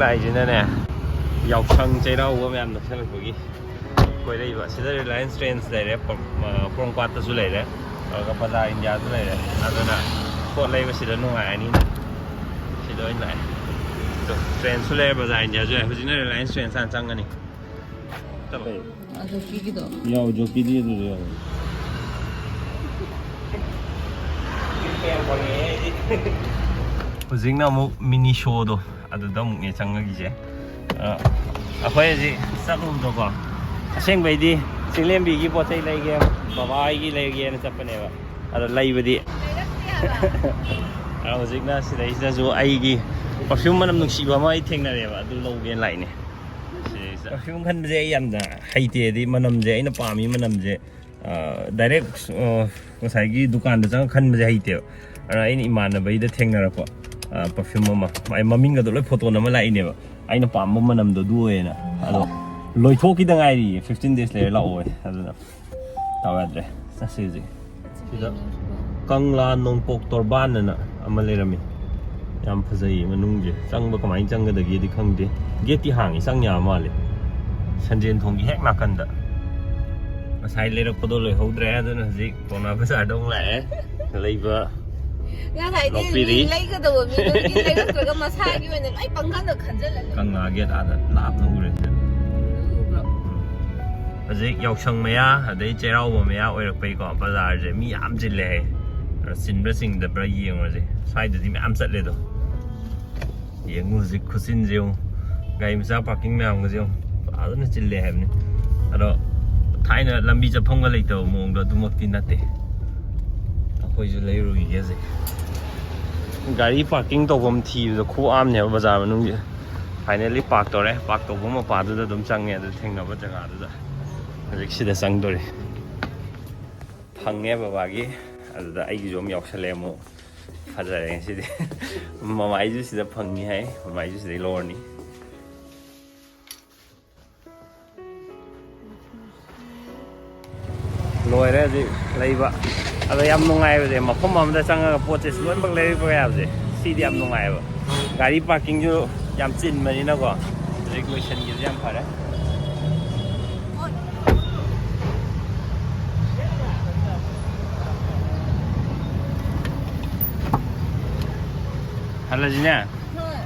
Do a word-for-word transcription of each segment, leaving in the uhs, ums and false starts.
ꯂꯥꯛꯏꯁꯤꯅꯅꯦ, ꯌꯥꯎꯁꯪ ꯆꯩꯔꯥꯎꯕ ꯃꯌꯥꯝ ꯅꯛꯁꯜꯂꯛꯄꯒꯤ ꯀꯣꯏꯔꯛꯏꯕ꯫ ꯁꯤꯗ ꯔꯤꯂꯥꯌꯟꯁ ꯇ꯭ꯔꯦꯟꯁ ꯂꯩꯔꯦ, ꯄꯣꯔꯣꯝꯄꯥꯠꯇꯁꯨ ꯂꯩꯔꯦ, ꯑꯗꯨꯒ ꯕꯖꯥꯔ ꯏꯟꯗꯤꯌꯥꯁꯨ ꯂꯩꯔꯦ꯫ ꯑꯗꯨꯅ ꯄꯣꯠ ꯂꯩꯕꯁꯤꯗ ꯅꯨꯡꯉꯥꯏꯔꯅꯤꯅ ꯁꯤꯗ ꯑꯣꯏꯅ ꯂꯥꯛꯑꯦ꯫ ꯑꯗꯣ ꯇ꯭ꯔꯦꯟꯁꯨ ꯂꯩꯔꯦ, ꯕꯖꯥꯔ ꯏꯟꯗꯤꯌꯥꯁꯨ ꯂꯩꯔꯦ꯫ ꯍꯧꯖꯤꯛꯅ ꯔꯤꯂꯥꯌꯟꯁ ꯇ꯭ꯔꯦꯟꯁ ꯍꯥꯟꯅ ꯆꯪꯉꯅꯤ꯫ ꯆꯠꯂꯣ꯫ ꯌꯥꯎ, ꯖꯣꯀꯤꯗꯤ ꯑꯗꯨꯗ ꯌꯥꯎ꯫ ꯍꯧꯖꯤꯛꯅ ꯑꯃꯨꯛ ꯃꯤꯅꯤ ꯁꯣꯗꯣ ꯑꯗꯨꯗ ꯑꯃꯨꯛꯅꯦ ꯆꯪꯉꯒꯤꯁꯦ꯫ ꯑ, ꯑꯩꯈꯣꯏ ꯍꯧꯖꯤꯛ ꯆꯠꯂꯨꯕꯗꯣꯀꯣ, ꯑꯁꯦꯡꯕꯩꯗꯤ ꯆꯤꯡꯂꯦꯝꯕꯤꯒꯤ ꯄꯣꯠ ꯆꯩ ꯂꯩꯒꯦ, ꯕꯕꯥ ꯍꯣꯏꯒꯤ ꯂꯩꯒꯦꯅ ꯆꯠꯄꯅꯦꯕ꯫ ꯑꯗꯣ ꯂꯩꯕꯗꯤ ꯑ, ꯍꯧꯖꯤꯛꯅ ꯁꯤꯗꯩꯁꯤꯗꯁꯨ ꯑꯩꯒꯤ ꯄꯔꯐ꯭ꯌꯨꯝ ꯃꯅꯝ ꯅꯨꯡꯁꯤꯕ ꯑꯃ ꯑꯩ ꯊꯦꯡꯅꯔꯦꯕ, ꯑꯗꯨ ꯂꯧꯒꯦꯅ ꯂꯥꯛꯏꯅꯦ꯫ ꯁꯤꯗꯩꯁꯤꯗ ꯄꯔꯐ꯭ꯌꯨꯝ ꯈꯟꯕꯁꯦ ꯑꯩ ꯌꯥꯝꯅ ꯍꯩꯇꯦ, ꯍꯥꯏꯗꯤ ꯃꯅꯝꯁꯦ, ꯑꯩꯅ ꯄꯥꯝꯃꯤ ꯃꯅꯝꯁꯦ, ꯑ, ꯗꯥꯏꯔꯦꯛ, ꯑ, ꯉꯁꯥꯏꯒꯤ ꯗꯨꯀꯥꯟꯗ ꯆꯪꯉ ꯈꯟꯕꯁꯦ ꯍꯩꯇꯦꯕ꯫ ꯑꯗꯨꯅ ꯑꯩꯅ ꯏꯃꯥꯟꯅꯕꯩꯗ ꯊꯦꯡꯅꯔꯛꯄ, ꯑ, ꯄꯔꯐ꯭ꯌꯨꯝ ꯑꯃ, ꯃꯥꯏ ꯃꯃꯤꯡꯒꯗꯣ ꯂꯣꯏ ꯐꯣꯇꯣ ꯅꯝꯃ ꯂꯥꯛꯏꯅꯦꯕ꯫ ꯑꯩꯅ ꯄꯥꯝꯕ ꯃꯅꯝꯗꯣ ꯑꯗꯨ ꯑꯣꯏꯌꯦꯅ꯫ ꯑꯗꯣ ꯂꯣꯏꯊꯣꯛꯈꯤꯗ ꯉꯥꯏꯔꯤꯌꯦ, ꯐꯤꯐꯇꯤꯟ ꯗꯦꯖ ꯂꯩꯔ ꯂꯥꯛꯑꯣ ꯑꯗꯨꯅ꯫ ꯇꯧ ꯌꯥꯗ꯭ꯔꯦ꯫ ꯆꯠꯁꯤ ꯍꯧꯖꯤꯛ꯫ ꯁꯤꯗ ꯀꯪꯂꯥ ꯅꯣꯡꯄꯣꯛ ꯇꯣꯔꯕꯥꯟ ꯑꯅ ꯑꯃ ꯂꯩꯔꯝꯃꯤ꯫ ꯌꯥꯝ ꯐꯖꯩꯌꯦ ꯃꯅꯨꯡꯁꯦ꯫ ꯆꯪꯕ ꯀꯃꯥꯏꯅ ꯆꯪꯒꯗꯒꯦꯗꯤ ꯈꯪꯗꯦ꯫ ꯒꯦꯠꯇꯤ ꯍꯥꯡꯉꯤ, ꯆꯪ ꯌꯥꯕ ꯃꯥꯜꯂꯦ꯫ ꯁꯟꯖꯦꯟ ꯊꯣꯡꯒꯤ ꯍꯦꯛ ꯅꯥꯀꯟꯗ꯫ ꯉꯁꯥꯏ ꯂꯩꯔꯛꯄꯗꯣ ꯂꯣꯏꯍꯧꯗ꯭ꯔꯦ, ꯑꯗꯨꯅ ꯍꯧꯖꯤꯛ ꯄꯥꯎꯅꯥ ꯕꯖꯥꯔꯗ ꯑꯃꯨꯛ ꯂꯥꯛꯑꯦ꯫ ꯂꯩꯕ ꯉꯁꯥꯏꯗꯤ ꯂꯧꯕꯤꯔꯤ꯫ ꯃꯤ ꯂꯩꯒꯗꯧꯕ ꯃꯤꯗꯨꯒꯤ ꯂꯩꯔꯛꯇ꯭ꯔꯒ ꯃꯁꯥꯒꯤ ꯑꯣꯏꯅ ꯂꯣꯏ ꯄꯪꯈꯟꯗ ꯈꯟꯖꯜꯂꯒ꯫ ꯀꯪꯂꯥ ꯒꯦꯠ ꯑꯥꯗ ꯂꯥꯞꯅ ꯎꯔꯦ꯫ ꯎꯕ꯭ꯔꯣ? ꯍꯧꯖꯤꯛ ꯌꯥꯎꯁꯪ ꯃꯌꯥ ꯑꯗꯩ ꯆꯩꯔꯥꯎꯕ ꯃꯌꯥ ꯑꯣꯏꯔꯛꯄꯩꯀꯣ, ꯕꯖꯥꯔꯁꯦ ꯃꯤ ꯌꯥꯝ ꯆꯤꯜꯂꯦ ꯍꯥꯏ꯫ ꯑꯗꯣ ꯆꯤꯟꯕ꯭ꯔꯥ ꯆꯤꯟꯗꯕ꯭ꯔꯥ ꯌꯦꯡꯉꯨꯔꯁꯦ꯫ ꯁ꯭ꯋꯥꯏꯗꯗꯤ ꯃꯌꯥꯝ ꯆꯠꯂꯦ ꯑꯗꯣ꯫ ꯌꯦꯡꯉꯨ ꯍꯧꯖꯤꯛ ꯈꯨꯆꯤꯟꯁꯦ ꯌꯦꯡꯉꯨ꯫ ꯒꯥꯔꯤ ꯃꯆꯥ ꯄꯥꯔꯀꯤꯡ ꯃꯌꯥꯝꯒꯁꯦ ꯌꯦꯡꯉꯨ꯫ ꯐꯖꯅ ꯆꯤꯜꯂꯦ ꯍꯥꯏꯕꯅꯤ꯫ ꯑꯗꯣ ꯊꯥꯏꯅ ꯂꯝꯕꯤ ꯆꯠꯐꯝꯒ ꯂꯩꯇꯕ ꯃꯑꯣꯡꯗꯣ ꯑꯗꯨꯃꯛꯇꯤ ꯅꯠꯇꯦ꯫ ꯑꯩꯈꯣꯏꯁꯨ ꯂꯩꯔꯨꯈꯤꯒꯦ ꯍꯧꯖꯤꯛ꯫ ꯒꯥꯔꯤ ꯄꯥꯔꯀꯤꯡ ꯇꯧꯐꯝ ꯊꯤꯕꯗ ꯈꯨꯋꯥ ꯑꯃꯅꯦꯕ ꯕꯖꯥꯔ ꯃꯅꯨꯡꯁꯦ꯫ ꯐꯥꯏꯅꯦꯜꯂꯤ ꯄꯥꯔꯛ ꯇꯧꯔꯦ꯫ ꯄꯥꯔꯛ ꯇꯧꯕ ꯃꯄꯥꯗꯨꯗ ꯑꯗꯨꯝ ꯆꯪꯉꯦ, ꯑꯗꯨ ꯊꯦꯡꯅꯕ ꯖꯒꯥꯗꯨꯗ꯫ ꯍꯧꯖꯤꯛ ꯁꯤꯗ ꯆꯪꯗꯣꯔꯤ꯫ ꯐꯪꯉꯦ ꯕꯕꯥꯒꯤ꯫ ꯑꯗꯨꯗ ꯑꯩꯒꯤꯁꯨ ꯑꯃ ꯌꯥꯎꯁꯜꯂꯦ ꯑꯃꯨꯛ꯫ ꯐꯖꯔꯦ ꯉꯁꯤꯗꯤ꯫ ꯃꯃꯥꯏꯁꯨ ꯁꯤꯗ ꯐꯪꯅꯤ ꯍꯥꯏ, ꯃꯃꯥꯏꯁꯨ ꯁꯤꯗꯩ ꯂꯧꯔꯅꯤ꯫ ꯂꯣꯏꯔꯦ ꯍꯧꯖꯤꯛ ꯂꯩꯕ꯫ ꯑꯗꯣ ꯌꯥꯝ ꯅꯨꯡꯉꯥꯏꯕꯁꯦ, ꯃꯐꯝ ꯑꯃꯗ ꯆꯪꯉꯒ ꯄꯣꯠꯁꯦ ꯂꯣꯏꯅꯃꯛ ꯂꯩꯔꯛꯄ ꯌꯥꯕꯁꯦ, ꯁꯤꯗꯤ ꯌꯥꯝ ꯅꯨꯡꯉꯥꯏꯕ꯫ ꯒꯥꯔꯤ ꯄꯥꯔꯀꯤꯡꯁꯨ ꯌꯥꯝ ꯆꯤꯟꯕꯅꯤꯅꯀꯣ꯫ ꯍꯧꯖꯤꯛ ꯂꯣꯏꯁꯤꯟꯈꯤꯕꯁꯦ ꯌꯥꯝ ꯐꯔꯦ꯫ ꯍꯜꯂꯁꯤꯅꯦ꯫ ꯍꯣꯏ꯫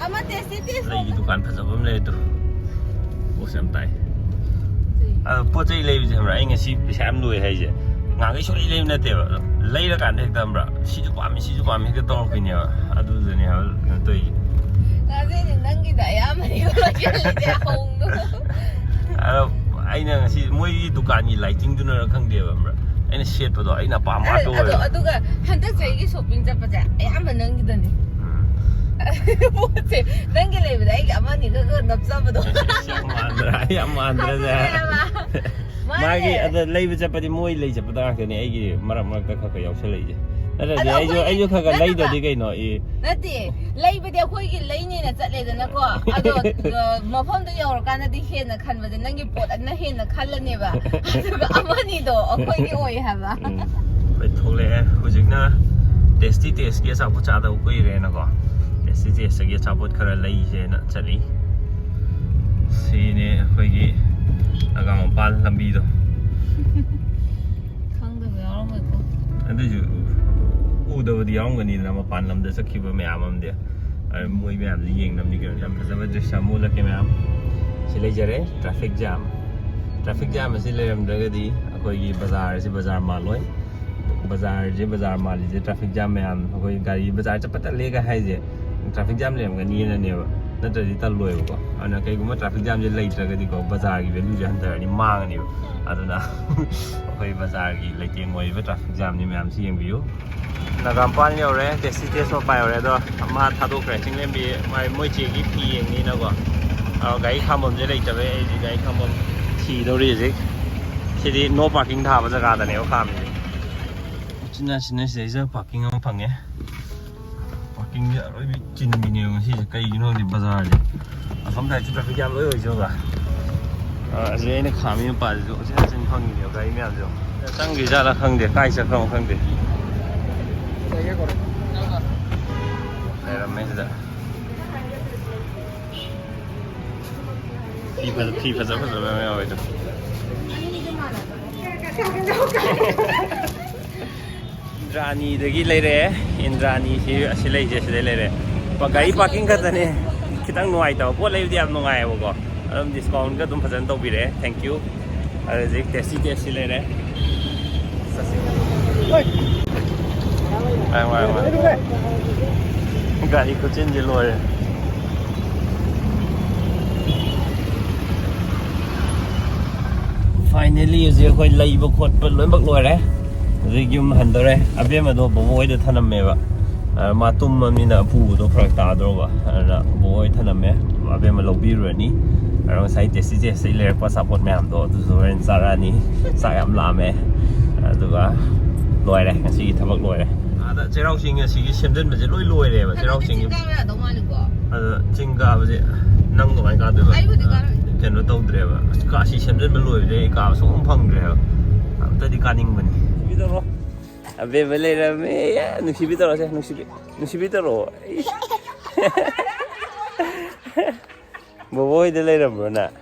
ꯑꯃ ꯇꯦꯁꯇꯤ ꯇꯦꯁ ꯂꯩꯒꯤ ꯇꯧꯕ꯫ ꯗꯨꯀꯥꯟ ꯐꯖꯕ ꯑꯃ ꯂꯩ ꯑꯗꯨ꯫ ꯄꯣꯠꯁꯦ ꯌꯥꯝ ꯇꯥꯏ꯫ ꯁꯤ꯫ ꯑꯗꯣ ꯄꯣꯠ ꯆꯩ ꯂꯩꯕꯁꯦ ꯈꯪꯕ꯭ꯔꯥ, ꯑꯩ ꯉꯁꯤ ꯄꯩꯁꯥ ꯌꯥꯝ ꯂꯣꯏ ꯍꯥꯏꯁꯦ ꯉꯥꯡꯈꯩ ꯁꯨꯡꯂꯩ ꯂꯩꯕ ꯅꯠꯇꯦꯕ꯫ ꯂꯩꯔꯀꯥꯟꯗ ꯍꯦꯛꯇ ꯈꯪꯕ꯭ꯔꯥ, ꯁꯤꯁꯨ ꯄꯥꯝꯃꯤ, ꯁꯤꯁꯨ ꯄꯥꯝꯃꯤ ꯍꯦꯛꯇ ꯇꯧꯔꯛꯄꯤꯅꯦꯕ꯫ ꯑꯗꯨꯗꯅꯦ ꯍꯥꯏꯕ ꯀꯩꯅꯣ ꯇꯧꯔꯤꯁꯦ꯫ ꯉꯁꯤꯗꯤ ꯅꯪꯒꯤꯗ ꯑꯌꯥꯝꯕꯅꯤ ꯂꯣꯏꯁꯤꯜꯂꯤꯁꯦ ꯍꯧꯅꯨ꯫ ꯑꯗꯣ ꯑꯩꯅ ꯉꯁꯤ ꯃꯣꯏꯒꯤ ꯗꯨꯀꯥꯟꯒꯤ ꯂꯥꯏꯇꯤꯡꯗꯨꯅꯔ ꯈꯪꯗꯦꯕ ꯈꯪꯕ꯭ꯔꯥ, ꯑꯩꯅ ꯁꯦꯠꯄꯗꯣ ꯑꯩꯅ ꯑꯄꯥꯝꯕ ꯉꯥꯛꯇ ꯑꯗꯣ ꯑꯣꯏꯌꯦꯕ꯫ ꯑꯗꯨꯒ ꯍꯟꯗꯛ ꯆꯍꯤꯒꯤ ꯁꯣꯞꯄꯤꯡ ꯆꯠꯄꯁꯦ ꯑꯌꯥꯝꯕ ꯅꯪꯒꯤꯗꯅꯤ꯫ ꯎꯝ꯫ ꯄꯣꯠꯁꯦ ꯅꯪꯒꯤ ꯂꯩꯕꯗ ꯑꯩꯒꯤ ꯑꯃ ꯑꯅꯤ ꯈꯛ ꯈꯛ ꯅꯞꯆꯕꯗꯣ꯫ ꯌꯥꯝ ꯃꯥꯟꯗ꯭ꯔꯥ? ꯌꯥꯝ ꯃꯥꯟꯗ꯭ꯔꯥꯅꯦ? ꯈꯪꯗ꯭ꯔꯦꯕ꯫ ꯃꯥꯒꯤ ꯃꯥꯅꯦ꯫ ꯑꯗ ꯂꯩꯕ ꯆꯠꯄꯗꯤ ꯃꯣꯏ ꯂꯩ ꯆꯠꯄꯗ ꯉꯥꯛꯇꯅꯦ ꯑꯩꯒꯤ ꯃꯔꯛ ꯃꯔꯛꯇ ꯈꯔ ꯈꯔ ꯌꯥꯎꯁꯜꯂꯛꯏꯁꯦ꯫ ꯅꯠꯇ꯭ꯔꯗꯤ ꯑꯗꯣ ꯑꯩꯁꯨ, ꯑꯩꯈꯣꯏꯒꯤ ꯑꯩꯁꯨ ꯈꯔ ꯈꯔ ꯅꯠꯇꯦꯕ꯫ ꯂꯩꯗ꯭ꯔꯗꯤ ꯀꯩꯅꯣ? ꯏ꯫ ꯅꯠꯇꯦ, ꯂꯩꯕꯗꯤ ꯑꯩꯈꯣꯏꯒꯤ ꯂꯩꯅꯦꯅ ꯆꯠꯂꯦꯗꯅꯀꯣ꯫ ꯑꯗꯣ, ꯑ, ꯃꯐꯝꯗꯣ ꯌꯧꯔꯀꯥꯟꯗꯗꯤ ꯍꯦꯟꯅ ꯈꯟꯕꯁꯦ ꯅꯪꯒꯤ ꯄꯣꯠ ꯑꯗꯨꯅ ꯍꯦꯟꯅ ꯈꯜꯂꯅꯦꯕ꯫ ꯑꯗꯨꯒ ꯑꯃꯅꯤꯗꯣ ꯑꯩꯈꯣꯏꯒꯤ ꯑꯣꯏ ꯍꯥꯏꯕ꯫ ꯎꯝ꯫ ꯑꯩꯈꯣꯏ ꯊꯣꯛꯂꯛꯑꯦ ꯍꯧꯖꯤꯛꯅ꯫ ꯇꯦꯁꯇꯤ ꯇꯦꯁꯀꯤ ꯑꯆꯥꯄꯣꯠ ꯆꯥꯗꯕ ꯀꯨꯏꯔꯦꯅꯀꯣ, ꯇꯦꯁꯇꯤ ꯇꯦꯁꯇꯒꯤ ꯑꯆꯥꯄꯣꯠ ꯈꯔ ꯂꯩꯁꯦꯅ ꯆꯠꯂꯤ꯫ ꯁꯤꯅꯦ ꯑꯩꯈꯣꯏꯒꯤ ꯅꯒꯥ ꯃꯄꯥꯟ ꯂꯝꯕꯤꯗꯣ꯫ ꯈꯪꯗꯕ ꯌꯥꯎꯔꯝꯃꯣꯏꯀꯣ꯫ ꯑꯗꯨꯏꯁꯨ ꯎꯗꯕꯗꯤ ꯌꯥꯎꯔꯝꯒꯅꯤꯗꯅ, ꯃꯄꯥꯟ ꯂꯝꯗ ꯆꯠꯈꯤꯕ ꯃꯌꯥꯝ ꯑꯃꯗꯤ꯫ ꯑ, ꯃꯣꯏ ꯃꯌꯥꯝꯁꯦ ꯌꯦꯡꯅꯕꯅꯤ ꯀꯩꯅꯣ꯫ ꯌꯥꯝ ꯐꯖꯕ ꯗ꯭ꯔꯤꯁ ꯑꯃ ꯎꯠꯂꯛꯀꯦ ꯃꯌꯥꯝ꯫ ꯁꯤ ꯂꯩꯖꯔꯦ, ꯇ꯭ꯔꯥꯐꯤꯛ ꯖꯥꯝ꯫ ꯇ꯭ꯔꯥꯐꯤꯛ ꯖꯥꯝ ꯑꯁꯤ ꯂꯩꯔꯝꯗ꯭ꯔꯒꯗꯤ ꯑꯩꯈꯣꯏꯒꯤ ꯕꯖꯥꯔ ꯑꯁꯤ ꯕꯖꯥꯔ ꯃꯥꯜꯂꯣꯏ꯫ ꯕꯖꯥꯔꯁꯦ ꯕꯖꯥꯔ ꯃꯥꯜꯂꯤꯁꯦ ꯇ꯭ꯔꯥꯐꯤꯛ ꯖꯥꯝ ꯃꯌꯥꯝ, ꯑꯩꯈꯣꯏ ꯒꯥꯔꯤ ꯕꯖꯥꯔ ꯆꯠꯄ ꯇꯠꯂꯦꯒ ꯍꯥꯏꯁꯦ ꯇ꯭ꯔꯥꯐꯤꯛ ꯖꯥꯝ ꯂꯩꯔꯝꯒꯅꯤꯅꯅꯦꯕ, ꯅꯠꯇ꯭ꯔꯗꯤ ꯇꯜꯂꯣꯏꯕꯀꯣ꯫ ꯑꯗꯨꯅ ꯀꯩꯒꯨꯝꯕ ꯇ꯭ꯔꯥꯐꯤꯛ ꯖꯥꯝꯁꯦ ꯂꯩꯇ꯭ꯔꯒꯗꯤꯀꯣ, ꯕꯖꯥꯔꯒꯤ ꯚꯦꯂꯨꯁꯦ ꯍꯟꯊꯔꯅꯤ, ꯃꯥꯡꯉꯅꯤꯕ꯫ ꯑꯗꯨꯅ ꯑꯩꯈꯣꯏ ꯕꯖꯥꯔꯒꯤ ꯂꯩꯇꯦꯡ ꯑꯣꯏꯔꯤꯕ ꯇ꯭ꯔꯥꯐꯤꯛ ꯖꯥꯝꯁꯤ ꯃꯌꯥꯝꯁꯤ ꯌꯦꯡꯕꯤꯌꯨ꯫ ꯅꯒꯥꯝꯄꯥꯟ ꯌꯧꯔꯦ, ꯇꯦꯁꯇꯤ ꯇꯦꯁ ꯃꯄꯥ ꯌꯧꯔꯦ꯫ ꯑꯗꯣ ꯃꯥ ꯊꯥꯗꯣꯛꯈ꯭ꯔꯦ, ꯆꯤꯡꯂꯦꯝꯕꯤ꯫ ꯃꯥꯏ, ꯃꯣꯏ ꯆꯦꯒꯤ ꯐꯤ ꯌꯦꯡꯅꯤꯅꯀꯣ꯫ ꯑ, ꯒꯥꯔꯤ ꯈꯥꯝꯐꯝꯁꯦ ꯂꯩꯇꯕꯩ ꯑꯩꯁꯦ ꯒꯥꯔꯤ ꯈꯥꯝꯐꯝ ꯊꯤꯗꯧꯔꯤ ꯍꯧꯖꯤꯛ꯫ ꯁꯤꯗꯤ ꯅꯣ ꯄꯥꯔꯀꯤꯡ ꯊꯥꯕ ꯖꯒꯥꯗꯅꯦꯕ ꯈꯥꯝꯃꯤꯁꯦ꯫ ꯎꯆꯤꯟ ꯅꯥꯆꯤꯟꯅ ꯁꯤꯗꯩꯁꯤꯗ ꯄꯥꯔꯀꯤꯡ ꯑꯃ ꯐꯪꯉꯦ꯫ ꯄꯥꯔꯀꯤꯡꯁꯦ ꯑꯔꯣꯏꯕꯤ ꯆꯤꯟꯕꯤꯅꯦꯕ ꯉꯁꯤꯁꯦ, ꯀꯩꯒꯤꯅꯣ ꯈꯪꯗꯦ ꯕꯖꯥꯔꯁꯦ꯫ ꯑꯁꯣꯝ ꯁꯥꯏꯗꯁꯨ ꯇ꯭ꯔꯥꯐꯤꯛ ꯖꯥꯝ ꯂꯣꯏ ꯑꯣꯏꯖꯕ꯫ ꯑ, ꯑꯁꯤ ꯑꯩꯅ ꯈꯥꯝꯃꯤ ꯃꯄꯥꯁꯤꯁꯨ ꯎꯆꯤꯟ ꯅꯥꯆꯤꯟ ꯐꯪꯉꯤꯅꯦꯕ ꯒꯥꯔꯤ ꯃꯌꯥꯝꯁꯦ꯫ ꯆꯪꯈꯤꯖꯥꯠꯂ ꯈꯪꯗꯦ, ꯀꯥꯏ ꯆꯠꯈ꯭ꯔꯕ ꯈꯪꯗꯦ꯫ ꯂꯩꯔꯝꯃꯦ ꯁꯤꯗ꯫ ꯐꯤ ꯐꯖ ꯐꯖꯕ ꯌꯥꯝ ꯌꯥꯎꯋꯦ ꯑꯗꯣ꯫ ꯏꯟꯗ꯭ꯔꯥꯅꯤꯗꯒꯤ ꯂꯩꯔꯛꯑꯦ꯫ ꯏꯟꯗ꯭ꯔꯥꯅꯤꯁꯤ ꯑꯁꯤ ꯂꯩꯁꯦ, ꯁꯤꯗꯩ ꯂꯩꯔꯦ꯫ ꯄ-, ꯒꯥꯔꯤ ꯄꯥꯔꯀꯤꯡ ꯈꯛꯇꯅꯦ ꯈꯤꯇꯪ ꯅꯨꯡꯉꯥꯏꯇꯕ꯫ ꯄꯣꯠ ꯂꯩꯕꯗꯤ ꯌꯥꯝ ꯅꯨꯡꯉꯥꯏꯌꯦꯕꯀꯣ, ꯑꯗꯨꯝ ꯗꯤꯁꯀꯥꯎꯟꯒ ꯑꯗꯨꯝ ꯐꯖꯅ ꯇꯧꯕꯤꯔꯛꯑꯦ꯫ Thank you꯫ ꯑꯗꯨꯗꯤ ꯇꯦꯁꯇꯤ ꯇꯦꯁꯇꯤ ꯂꯩꯔꯦ꯫ ꯆꯠꯁꯤ꯫ ꯉꯥꯏ, ꯉꯥꯏ, ꯉꯥꯏ꯫ ꯒꯥꯔꯤ ꯈꯨꯆꯤꯟꯁꯤ ꯂꯣꯏꯔꯦ꯫ Finally ꯍꯧꯖꯤꯛ ꯑꯩꯈꯣꯏ ꯂꯩꯕ ꯈꯣꯠꯄ ꯂꯣꯏꯅꯃꯛ ꯂꯣꯏꯔꯦ꯫ ꯍꯧꯖꯤꯛ ꯌꯨꯝ ꯍꯟꯗꯣꯔꯦ꯫ ꯑꯕꯦꯝꯃꯗꯣ ꯕꯣꯕꯣ ꯍꯣꯏꯗ ꯊꯅꯝꯃꯦꯕ꯫ ꯑ, ꯃꯥ ꯇꯨꯝꯃꯕꯅꯤꯅ ꯄꯨꯕꯗꯣ ꯐꯔꯛ ꯇꯥꯗ꯭ꯔꯣꯕ, ꯑꯗꯨꯅ ꯕꯣꯕꯣ ꯍꯣꯏ ꯊꯅꯝꯃꯦ꯫ ꯑꯕꯦꯝꯃ ꯂꯧꯕꯤꯔꯨꯔꯅꯤ꯫ ꯑꯗꯣ ꯉꯁꯥꯏ ꯇꯦꯁꯇꯤ ꯇꯦꯁꯇꯤ ꯂꯩꯔꯛꯄ ꯑꯆꯥꯄꯣꯠ ꯃꯌꯥꯝꯗꯣ ꯑꯗꯨꯁꯨ ꯍꯣꯔꯦꯟ ꯆꯥꯔꯛꯑꯅꯤ꯫ ꯆꯥꯛ ꯌꯥꯝ ꯂꯥꯝꯃꯦ꯫ ꯑꯗꯨꯒ ꯂꯣꯏꯔꯦ, ꯉꯁꯤꯒꯤ ꯊꯕꯛ ꯂꯣꯏꯔꯦ꯫ ꯑꯥꯗ ꯆꯩꯔꯥꯎ ꯆꯤꯡ ꯑꯁꯤꯒꯤ ꯁꯦꯝꯖꯤꯟꯕꯁꯦ ꯂꯣꯏ ꯂꯣꯏꯔꯦꯕ꯫ ꯆꯩꯔꯥꯎ ꯆꯤꯡꯒꯤ ꯆꯤꯡ ꯀꯥꯕ ꯌꯥꯗꯧ ꯃꯥꯜꯂꯤꯀꯣ꯫ ꯑꯗ ꯆꯤꯡ ꯀꯥꯕꯁꯦ ꯅꯪ ꯀꯃꯥꯏꯅ ꯀꯥꯗꯣꯏꯕ? ꯑꯩꯕꯨꯗꯤ ꯀꯥꯔꯣꯏ꯫ ꯀꯩꯅꯣ ꯇꯧꯗ꯭ꯔꯦꯕ꯫ ꯑꯁ, ꯀꯥ-, ꯑꯁꯤ ꯁꯦꯝꯖꯤꯟꯕ ꯂꯣꯏꯕꯗꯩ ꯑꯩ ꯀꯥꯕ ꯁꯨꯡꯐꯪ ꯐꯪꯗ꯭ꯔꯦꯕ꯫ ꯑꯝꯇꯗꯤ ꯀꯥꯅꯤꯡꯕꯅꯤ꯫ ꯅꯨꯡꯁꯤꯕꯤ ꯇꯧꯔꯣ꯫ ꯑꯕꯦꯝꯃ ꯂꯩꯔꯝꯃꯦ꯫ ꯅꯨꯡꯁꯤꯕꯤ ꯇꯧꯔꯁꯦ꯫ ꯅꯨꯡꯁꯤꯕꯤ, ꯅꯨꯡꯁꯤꯕꯤ ꯇꯧꯔꯣ꯫ ꯕꯣꯕꯣ ꯍꯣꯏꯗ ꯂꯩꯔꯝꯕ꯭ꯔꯣ ꯅꯪ?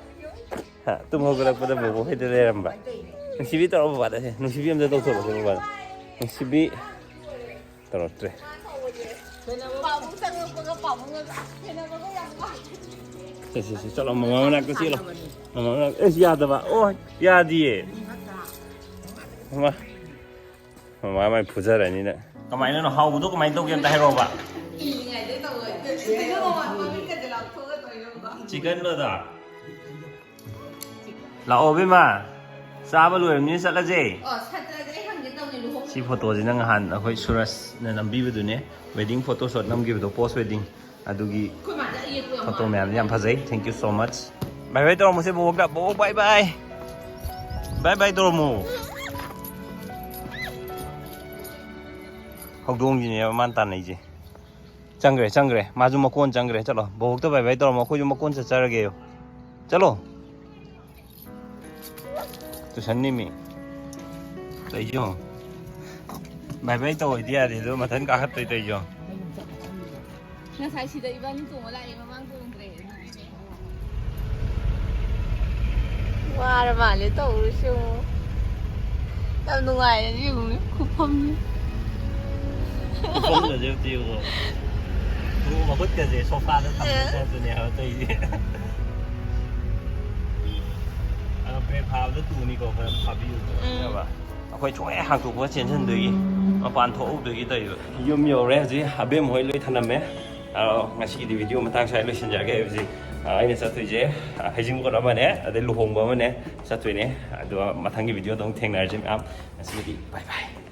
ꯍꯥ? ꯇꯨꯝ ꯍꯧꯒꯠꯂꯛꯄꯗ ꯕꯣꯕꯣ ꯍꯣꯏꯗ ꯂꯩꯔꯝꯕ꯫ ꯅꯨꯡꯁꯤꯕꯤ ꯇꯧꯔꯣ ꯕꯕꯥꯗ꯫ ꯁꯦ, ꯅꯨꯡꯁꯤꯕꯤ ꯑꯝꯇ ꯇꯧꯊꯣꯔꯛꯑꯣꯁꯦ ꯕꯕꯥꯗ꯫ ꯅꯨꯡꯁꯤꯕꯤ꯫ ꯇꯧꯔꯛꯇ꯭ꯔꯦ꯫ ꯄꯥꯕꯨꯡ ꯆꯪꯉꯛꯄꯒ ꯄꯥꯕꯨꯡꯒ ꯁꯦꯟꯅꯕꯒ ꯌꯥꯝ ꯋꯥꯏ꯫ ꯁꯦ, ꯁꯦ, ꯁꯦ, ꯆꯠꯂꯣ, ꯃꯃꯥ ꯃꯅꯥꯛꯇ ꯆꯦꯜꯂꯣ꯫ ꯃꯃꯥ ꯃꯅꯥꯛꯇ꯫ ꯑꯦꯁ, ꯌꯥꯗꯕ꯫ ꯑꯣ, ꯌꯥꯗꯤꯌꯦ꯫ ꯃꯃꯥ, ꯃꯃꯥ ꯃꯥꯏ ꯐꯨꯖꯔꯅꯤꯅ꯫ ꯀꯃꯥꯏꯅꯅꯣ ꯍꯥꯎꯕꯗꯣ? ꯀꯃꯥꯏꯅ ꯇꯧꯒꯦ ꯑꯝꯇ ꯍꯥꯏꯔꯛꯑꯣꯕ꯫ ꯏꯜꯂꯤꯉꯩꯗ ꯇꯧꯕ꯫ ꯃꯃꯤꯠꯀꯁꯦ ꯂꯥꯎꯊꯣꯛꯑꯒ ꯇꯧꯔꯤꯅꯣ꯫ ꯆꯤꯛꯀꯟꯂꯣ ꯑꯗꯣ? ꯂꯥꯛꯑꯣ ꯏꯕꯦꯝꯃ, ꯆꯥꯕ ꯂꯣꯏꯔꯕꯅꯤꯅ ꯆꯠꯂꯁꯦ꯫ ꯑꯣ, ꯁꯥꯇ꯭ꯔꯁꯦ ꯑꯩ ꯍꯪꯒꯦ ꯇꯧꯅꯦ, ꯂꯨꯍꯣꯡ- ꯁꯤ ꯐꯣꯇꯣꯁꯤꯅ ꯉꯍꯥꯟ ꯑꯩꯈꯣꯏ ꯁꯨꯔꯖꯅ ꯅꯝꯕꯤꯕꯗꯨꯅꯦ, wedding photo shoot ꯅꯝꯈꯤꯕꯗꯣ, post wedding꯫ ꯑꯗꯨꯒꯤ ꯑꯩꯈꯣꯏ ꯃꯥꯗꯤ ꯑꯌꯦꯛꯄ ꯌꯥꯝ ꯐꯣꯇꯣ ꯃꯥꯜꯂꯦ꯫ ꯃꯌꯥꯝꯁꯦ ꯌꯥꯝ ꯐꯖꯩ꯫ Thank you so much꯫ Bye bye ꯇꯧꯔꯝꯃꯣꯁꯦ ꯕꯣꯕꯣꯛꯇ꯫ ꯕꯣꯕꯣꯛ bye bye꯫ Bye bye ꯇꯧꯔꯝꯃꯣ꯫ ꯍꯧꯗꯣꯡꯁꯤꯅꯦꯕ ꯃꯥꯅ ꯇꯥꯟꯅꯩꯁꯦ꯫ ꯆꯪꯈ꯭ꯔꯦ, ꯆꯪꯈ꯭ꯔꯦ꯫ ꯃꯥꯁꯨ ꯃꯀꯣꯟ ꯆꯪꯈ꯭ꯔꯦ꯫ ꯆꯠꯂꯣ, ꯕꯣꯕꯣꯛꯇ bye bye ꯇꯧꯔꯝꯃꯣ, ꯑꯩꯈꯣꯏꯁꯨ ꯃꯀꯣꯟ ꯆꯠꯆꯔꯒꯦꯌꯣ꯫ ꯆꯠꯂꯣ꯫ ꯇꯨꯁꯟꯅꯤꯃꯤ꯫ ꯇꯧꯏꯁꯣ꯫ Bye bye ꯇꯧꯑꯣꯗꯤ ꯌꯥꯗꯦ, ꯑꯗꯨ ꯃꯊꯟ ꯀꯥꯈꯠꯇꯣꯏ ꯇꯧꯏꯁꯣ꯫ ꯉꯁꯥꯏ ꯁꯤꯗ ꯏꯕꯥꯅꯤ ꯇꯣꯡꯉ ꯂꯥꯛꯑꯦ, ꯃꯃꯥꯡ ꯇꯣꯡꯗ꯭ꯔꯦ꯫ ꯋꯥꯔ ꯃꯥꯜꯂꯦ ꯇꯧꯔꯤꯁꯦ ꯌꯦꯡꯉꯣ꯫ ꯌꯥꯝ ꯅꯨꯡꯉꯥꯏꯔꯦ ꯌꯦꯡꯉꯨꯅꯦ ꯈꯨꯐꯝꯁꯦ꯫ ꯐꯝꯗꯁꯦ ꯑꯝꯇ ꯌꯦꯡꯉꯣ꯫ ꯃꯈꯨ ꯃꯈꯨꯠꯀꯁꯦ ꯁꯣꯐꯥꯗ ꯊꯝꯕ ꯇꯥꯏꯞꯇꯅꯦ ꯍꯥꯏꯕ ꯇꯧꯔꯤꯁꯦ꯫ ꯑꯗꯣ ꯕ꯭ꯔꯦꯛ ꯐꯥꯕꯗ ꯇꯨꯅꯤꯀꯣ, ꯈꯔ ꯐꯥꯕꯤꯌꯨꯀꯣ꯫ ꯎꯝ꯫ ꯑꯩꯈꯣꯏ ꯁꯨꯡꯍꯦꯛ ꯍꯥꯡꯇꯣꯛꯄꯒ ꯆꯦꯟꯁꯤꯟꯗꯣꯏꯒꯤ, ꯃꯄꯥꯟ ꯊꯣꯛꯍꯧꯗꯣꯏꯒꯤ ꯇꯧꯔꯤꯕ꯫ ꯌꯨꯝ ꯌꯧꯔꯦ ꯍꯧꯖꯤꯛ, ꯑꯕꯦꯝ ꯍꯣꯏ ꯂꯣꯏ ꯊꯅꯝꯃꯦ꯫ ꯑꯗꯣ ꯉꯁꯤꯒꯤꯗꯤ ꯚꯤꯗꯤꯑꯣ ꯃꯇꯥꯡ ꯁ꯭ꯋꯥꯏꯗ ꯂꯣꯏꯁꯤꯟꯖꯔꯒꯦ꯫ ꯍꯧꯖꯤꯛ ꯑꯩꯅ ꯆꯠꯇꯣꯏꯁꯦ ꯍꯩꯖꯤꯡꯄꯣꯠ ꯑꯃꯅꯦ, ꯑꯗꯩ ꯂꯨꯍꯣꯡꯕ ꯑꯃꯅꯦ ꯆꯠꯇꯣꯏꯅꯦ꯫ ꯑꯗꯨꯒ ꯃꯊꯪꯒꯤ ꯚꯤꯗꯤꯑꯣꯗ ꯑꯃꯨꯛ ꯊꯦꯡꯅꯔꯁꯦ ꯃꯌꯥꯝ꯫ ꯉꯁꯤꯒꯤꯗꯤ bye bye꯫